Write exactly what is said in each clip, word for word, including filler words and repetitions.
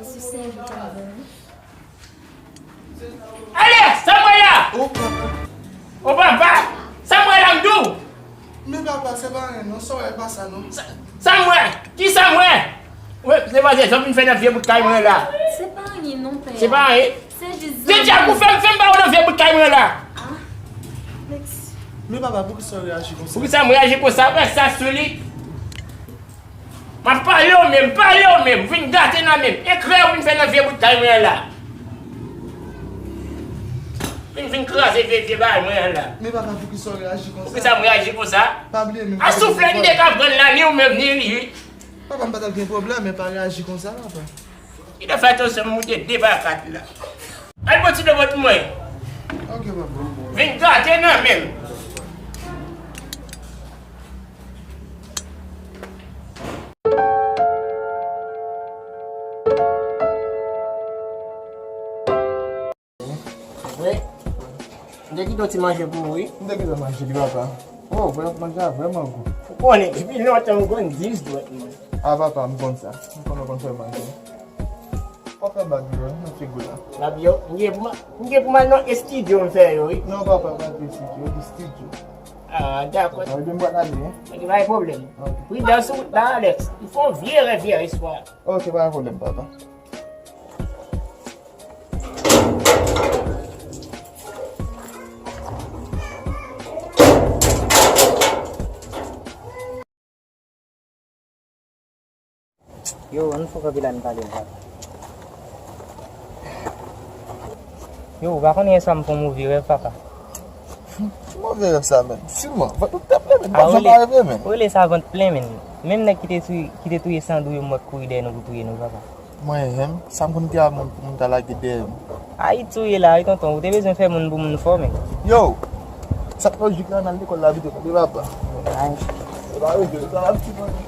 Sisè, vit avè m. Alex, sa m wè la? O papa. O papa, sa m wè la m di w? Men papa, se pa anyen non, sa w wè pa sa non. Sa, sa m wè? Kisa m wè? Wè, se pa sa w vin fè nan vye bout kay mwen la. Se pa anyen non, pè. Se pa anyen? Se jis zanmi. Deja, pou fè m, fè m ba w nan vye bout kay mwen la. Ah, Alex. Men papa, poukisa w reyaji konsa? Poukisa m reyaji konsa? Wè sa sou li. M ap pale w menm, pale w menm, vin gate nan menm. Eklè w vin fè nan vye bout kay mwen an la. Vin, vin kraze vye, vye bagay mwen an la. Men papa, poukisa w reyaji konsa? Poukisa m reyaji konsa? Pa bliye menm. A souflèt m te ka pran la, ni ou menm, ni li, wi. Papa, m pa t ap gen pwoblèm, men pa reyaji konsa, papa. Ki te fè atansyon, m moute de pa kat la. Al pran ti dlo bò pou mwen. Ok, papa. Vin gate nan menm. Vre? M te kite yon ti manje pou ou, wi. M te kite manje li, papa. Oh, vre, manje a vrèman gou. Ou konnen, depi lontan m konn dis dwèt mwen. Ah, papa, m konn sa. M konn ou konn fè manje. Fò fè bag yo, nan figi w la. Bag yo, m gen pou m, m gen pou m al nan estidyo m fè yo, wi. Non, papa, pa di estidyo, di studio. Ah, dakò. Sa vle di m pral ale, hein? Ok, pa gen pwoblèm. Ok. Pridans ou la, Alex. Li fè yon vye rèv yè swa. Ok, pa gen pwoblèm, papa. Yo, ann fè kanpe la n pale, papa. Yo, ou pa konnen yèswa m fè yon move rèv, papa. Ki move rèv sa, menn? Siman, vant ou te plen, menn. M pa janm pa reve, menn. Ou rele sa vant plen, menn. Menm nèg ki te touye, ki te touye Sandou yo, m wè k kouri dèyè nou pou touye nou, papa. Mwen menm, sa m konn gen a moun pou moun ta lage dèyè m. Ayiti ou ye la, wi, tonton, ou te bezwen fè moun pou moun fò, men. Yo! Sa k lojik la, n al lekòl la pito, tande papa. Ay. E pa rete, sa ap ti manje.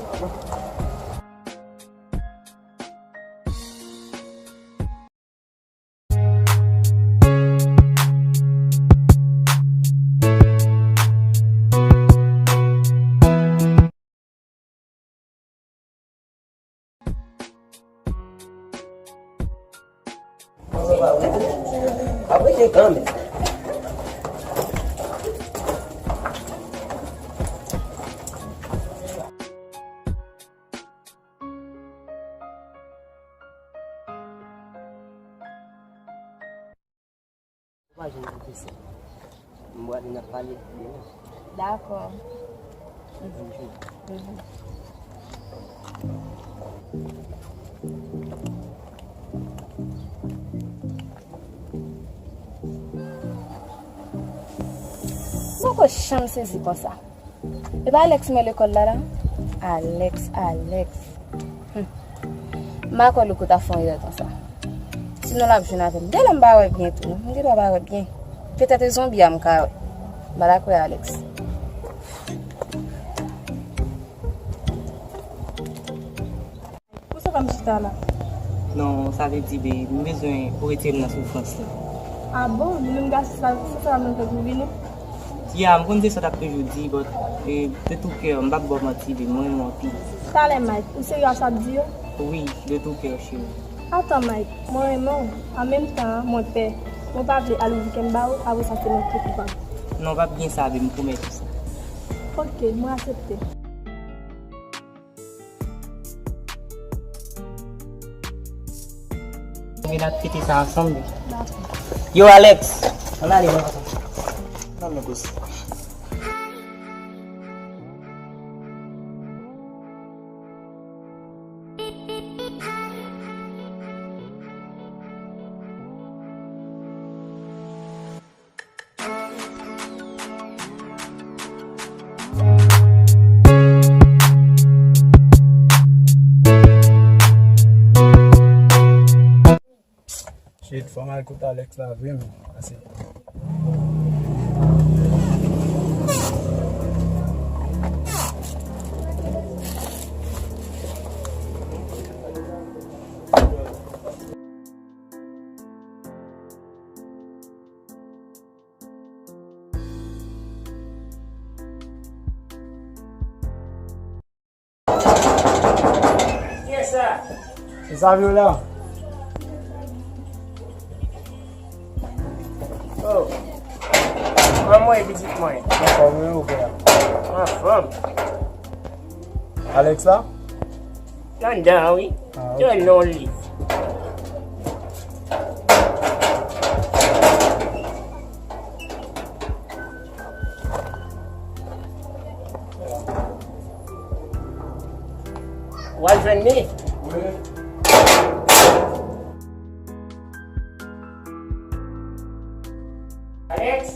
Ap rete kanmenm. Ou pa janm di sa. M prale, n ap pale demen. Dakò. Bonjou. Bonjou. M poko janm sezi konsa. E pa Alex m wè lekòl la la? Alex, Alex. Hum. M pa kwè Louko ta fè yon erè konsa. Sinon l ap jwenn avè m. Genlè m pa wè byen tou. M gendwa pa wè byen. Petèt e zonbi a m ka wè. M pa dakò Alex. Pou sa fè m chita la? Non, sa vle di, be, m bezwen ou retire m nan soufrans la. A bon? Li menm gason sa, se sa m nan fè pou vini? Tia, m konn se sa w t ap toujou di, but, e, de tout kè, m p ap ba w manti, be, mwen renmen w anpil. Talè, Mike, ou serye ak sa w ap di yo? Wi, de tout kè, cheri. Atan, Mike, mwen renmen w, an menm tan an, mwen pè. Mwen pa vle al ouvri kè m ba ou, apre sa se mwen ki koupab. Non, p ap gen sa, be, m pwomèt ou sa. Ok, mwen aksepte. Vin ap fete sa ansanm, wi. Yo, Alex, ann ale, non, papa. Nan men kous. Shit, fò m al kote Alex la vre, men. Pase. Kiyès sa? Se Savio la. Anmwey, pitit mwen. Anfòm, wi, ou pè? Anfòm. Alex la? Anndan an, wi. Ah, ok. Tande non li. W al jwenn li? Wi. Alex?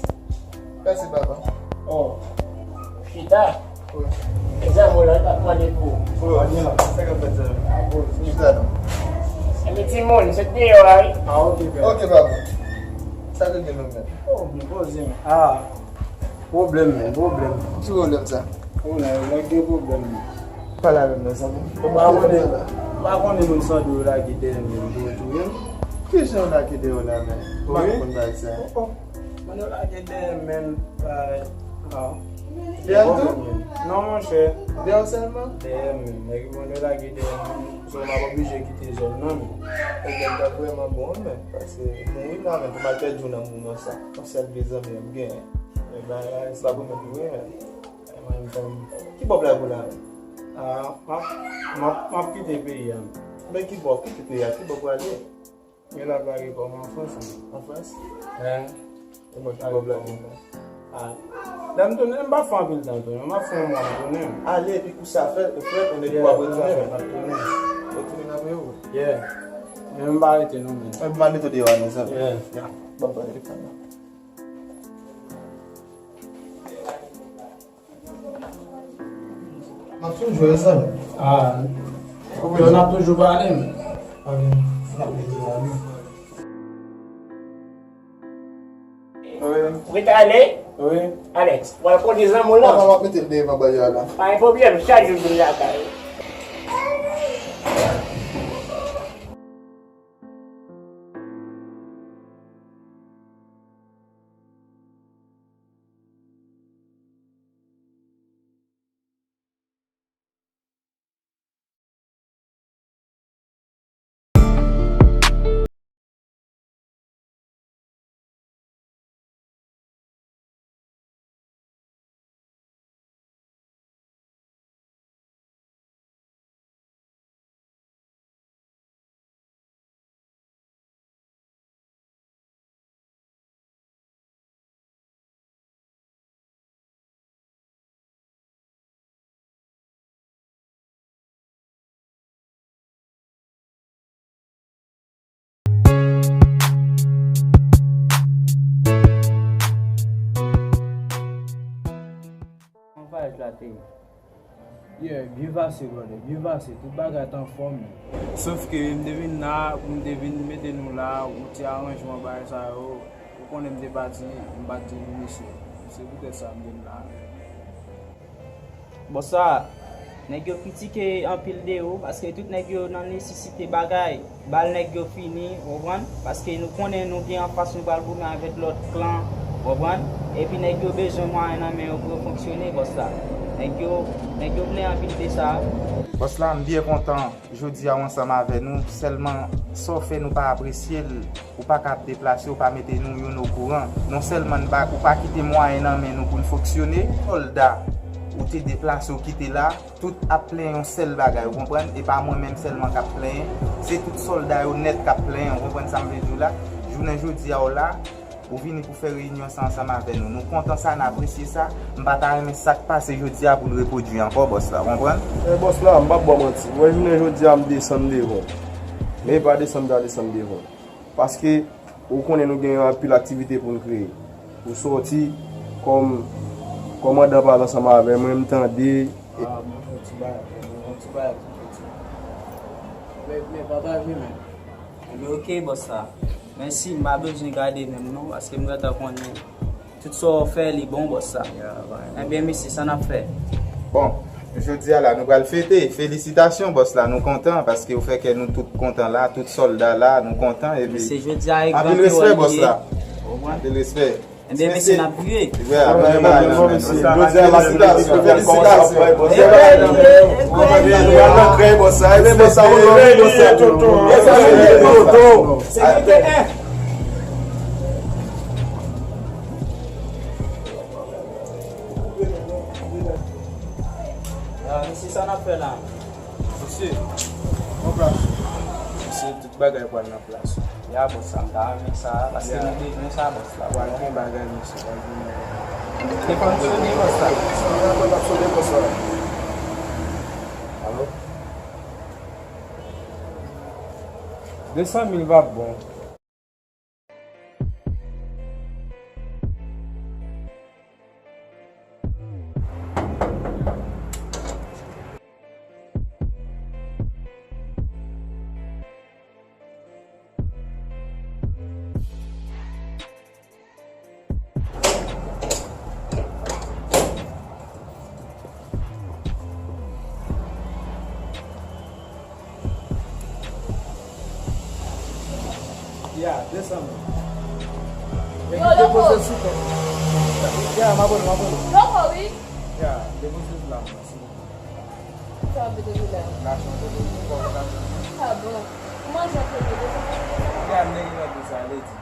Mèsi, papa. Oh. Chita. Wi. Egzanp ou la, t ap mande pou ou. Oh, sa k ap fèt, sa? Chita, non. Epi timoun, se deyò a, wi. Ah, ok, pè. Ok, papa. Sa te gen menm, menm? Oh, m poze m. Ah. Pwoblèm, men, pwoblèm. Ki pwoblèm sa? Ou la, ou la gen pwoblèm, men. Pale avè m non, zanmi. Ou pa konnen, ou pa konnen moun Sandro yo lage dèyè m, men, pou yo touye m. Kijan yo lage dèyè w la, men? Ou pa konn bagay sa. Oh, oh. Moun yo lage dèyè m, men, pa, ah. Dèyè w tou? Non, monchè. Dèyè w sèlman? Dèyè m, men. Nèg yo lage dèyè m. So, m ap oblije kite zòn nan, men. Pwoblèm t ap vrèman bon, men. Paske, bon, wi, la, men, pou m al pèdi w nan moman sa. Yon sèl vye zanmi m genyen. E bagay, se pa pou mwen pou mwen. E mwen menm. Ki bò w pral pou la menm? Ah, m ap, m ap, m ap kite peyi a. Men ki bò, kite peyi a, ki bò w prale? Gen la pare kòm an Frans, wi. An Frans? Hein? E mwen ki bò w pral pou la? Ah. Lè m tounen, m pa fè anpil tan tounen. M ap fè yon mwa m tounen. Ale, epi kou sa fèt, ou fèt, ou nèk pou ap retounen. Yeah, kou sa fèt, m ap tounen. Retounen nan peyi w? Yeah. Men m pa rete non, men. Epi m al mete w deyò a, mezanmi. Yeah. Ya, ban m pran telefòn nan. N ap toujou jwe sa. Ah. Yo, n ap toujou pale, men. Ok. N ap toujou pale. Wi. Ou ret ale? Wi. Alex, w al kote zanmi w lan. Papa, m ap mete l devan bò yo a la. Pa gen pwoblèm, chak jou vin lakay ou. Kòman vwayaj la te ye? Yeah, byen pase, brother, byen pase. Tout bagay t anfòm. Sòf ke m te vin la, pou m te vin mete nou la, yon ti aranjman bagay sa yo. Ou konnen m te pati, m pa t di nou mesye. Se poutèt sa m vin la. Bòs la, nèg yo kritike anpil de ou, paske tout nèg yo nan nesesite bagay. Bal nèg yo fini, w konprann? Paske nou konnen nou gen anfas nou pral goumen avèk lòt klan, w konprann? Epi nèg yo bezwen mwayen nan men yo pou yo fonksyone, bòs la. Nèg yo, nèg yo plenyen anpil de sa. Bòs la, m byen kontan jodi a w ansanm avè nou, sèlman sa w fè nou pa apresye l, ou pa ka ap deplase, ou pa mete nou youn okouran. Non sèlman n pa, ou pa kite mwayen nan men nou pou n fonksyone, sòlda ou te deplase, ou kite la, tout ap plenyen yon sèl bagay, ou konprann? E pa mwen menm sèlman k ap plenyen, se tout sòlda yo nèt k ap plenyen, ou konprann sa m vle di w la? Jounen jodi a w la, ou vini pou fè reyinyon sa ansanm avè nou. Nou kontan sa, n apresye sa. M pa ta renmen sa k pase jodi a pou l repwodui ankò, bòs la, ou konprann? E bòs la, m p ap ba w manti. Ou wè jounen jodi a, m desann devan w. Men e pa desann m ta desann devan w. Paske ou konnen nou gen anpil aktivite pou n kreye. Ou sòti kòm kòmandan pale ansanm avè mwen, m tande. Ah, mwen fè yon ti bagay, mwen fè yon ti bagay pou piti. Men, men pataje, men. Ebyen, oke, bòs la. Mèsi, m pa bezwen gade menm non, paske m gentan konnen. Tout sa w fè, li bon, bòs la. Ebyen, mesye, sa n ap fè? Bon, jodi a la, nou pral fete. Felisitasyon, bòs la, nou kontan, paske ou fè kè nou tout kontan la, tout sòlda la, nou kontan, epi anpil respè, bòs la. Anpil respè. Ebyen, mesye, n ap vire. Jodi a, felisitasyon, felisitasyon. Ebyen, bòs la, ou lòd, bòs la. Se gen ke en. Ah, mesye, sa n ap fè la? Mesye, bon plas. Mesye, tout bagay pral nan plas. Ya, bòs la, m ta renmen sa, paske nou bezwen sa, bòs la. Pral gen bagay, mesye, pral gen bagay. Telefòn sone, bòs la. Telefòn ap sone, bòs la. Alo? De san mil va bon. Ya, desann. Yo, depoze sou kont. Ya, m abone, m abone. Loko, wi. Ya, depoze sou la, silvouplè. Sa ap vide vilaj. Lajan, depoze sou kont, lajan. Ah bon. Ou manje anpil, wi. Ya, nèg nan di sa, lady.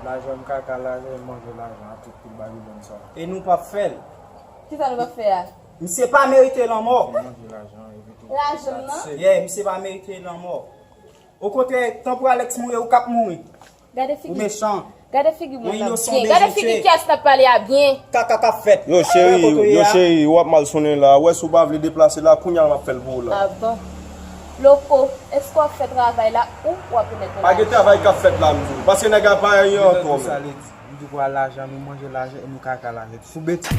Lajan m kaka, lajan m manje, lajan an tout, tout Babilòn sa. E nou p ap fè l. Kisa nou p ap fè a? Misye pa merite lanmò. Lajan nan? Yeah, misye pa merite lanmò. Okontrè, tanpri Alex mouri, ou k ap mouri. Gade figi. Ou mechan. Gade figi moun nan byen. Gade figi kiyès k ap pale a byen. Kaka k ap fèt. Yo, cheri, yo, cheri, w ap mal sonnen la. Ou wè, si w pa vle deplase la, kounye a m ap fè l pou ou la. Ah bon. Loko, èske w ap fè travay la ou w ap remèt mwen lajan? Pa gen travay k ap fèt la, m di w. Paske nèg la pa yon twò menm. M di w pran lajan, nou manje lajan, e nou kaka lajan. Sou beti.